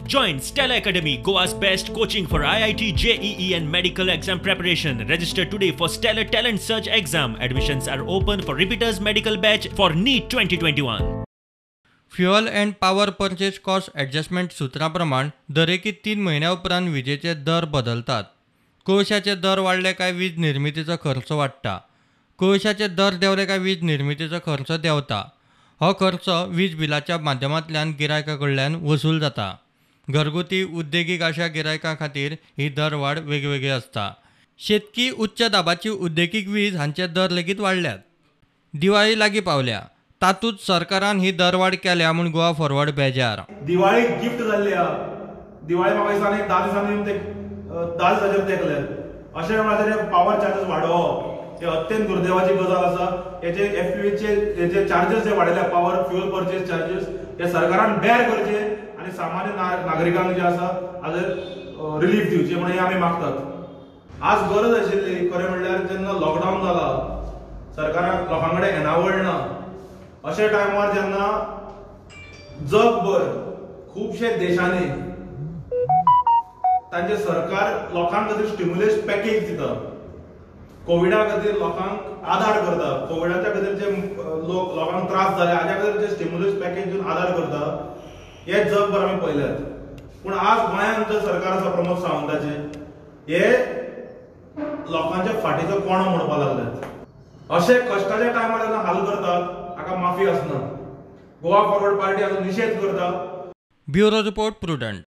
Join Stellar Academy, Goa's best coaching for IIT, JEE and medical exam preparation. Register today for Stellar Talent Search exam. Admissions are open for repeaters medical batch for NEET 2021. Fuel and power purchase cost adjustment सुत्रा प्रमाण दरेकी 3 म्हयन्या उपरांत विजेचे दर बदलतात. कोळशाचे दर वाडले काय वीज निर्मितीचो खर्च वाडटा. कोळशाचे दर देंवले काय वीज निर्मितीचो खर्च देंवता. हो खर्च वीज बिलाच्या माध्यमांतल्यान गिरायका कडल्यान वसूल जाता. घरगुती, उद्देगीक अशा गिरायकां खातीर ही दरवाड वेगवेगळी आसता. शेतकी, उच्च दाबाची उद्देगीक वीज हांचे दर लेगीत वाडल्यात. दिवाळी लागीं पावल्या, तातूंत सरकारान ही दरवाड केल्या म्हूण गोवा फॉरवर्ड बेजार. दिवाळी गिफ्ट जाल्ली आहा. दिवाळी म्हाका दिसता आनी 10 दिसांनी ते 10 दिसाचेर तेंकले. अशें वेळार पावर चार्जीस वाडोवप हे अत्यंत दुर्दैवाची गजाल आसा. हेजे एफपीचे जे चार्जीस जे वाडयल्या, पावर फ्युअल परचेज चार्जीस, हे सरकारान बेर करचे आनी सामान्य नागरिकांक जे आसा हाजेर रिलीफ दिवचे म्हणून हे आमी मागतात. आज गरज आशिल्ली खरें म्हणल्यार जेन्ना लॉकडावन जाला, सरकाराक लोकां कडेन येणावळ ना, अशे टायमार जेन्ना जगभर खुबशे देशांनी तांचे सरकार लोकां खातीर स्टिम्युलस पॅकेज दिता, कोविडा खातीर लोकांक आदार करता, कोविडाच्या खातीर जे लोक लोकांक त्रास जाले हाज्या खातीर जे स्टिम्युलस पॅकेज दिवन आदार करता, हे जगभर आमी पळयल्यात. पूण आज गोंयांत जे सरकार आसा प्रमोद सावंताचे, हे लोकांच्या फाटीचो कोणो म्हणपाक लागल्यात. अशे कश्टाच्या टायमार जेन्ना हाल करतात हाका माफी आसना. गोवा फॉरवर्ड पार्टी हाचो निशेध करता. Bureau report, Prudent.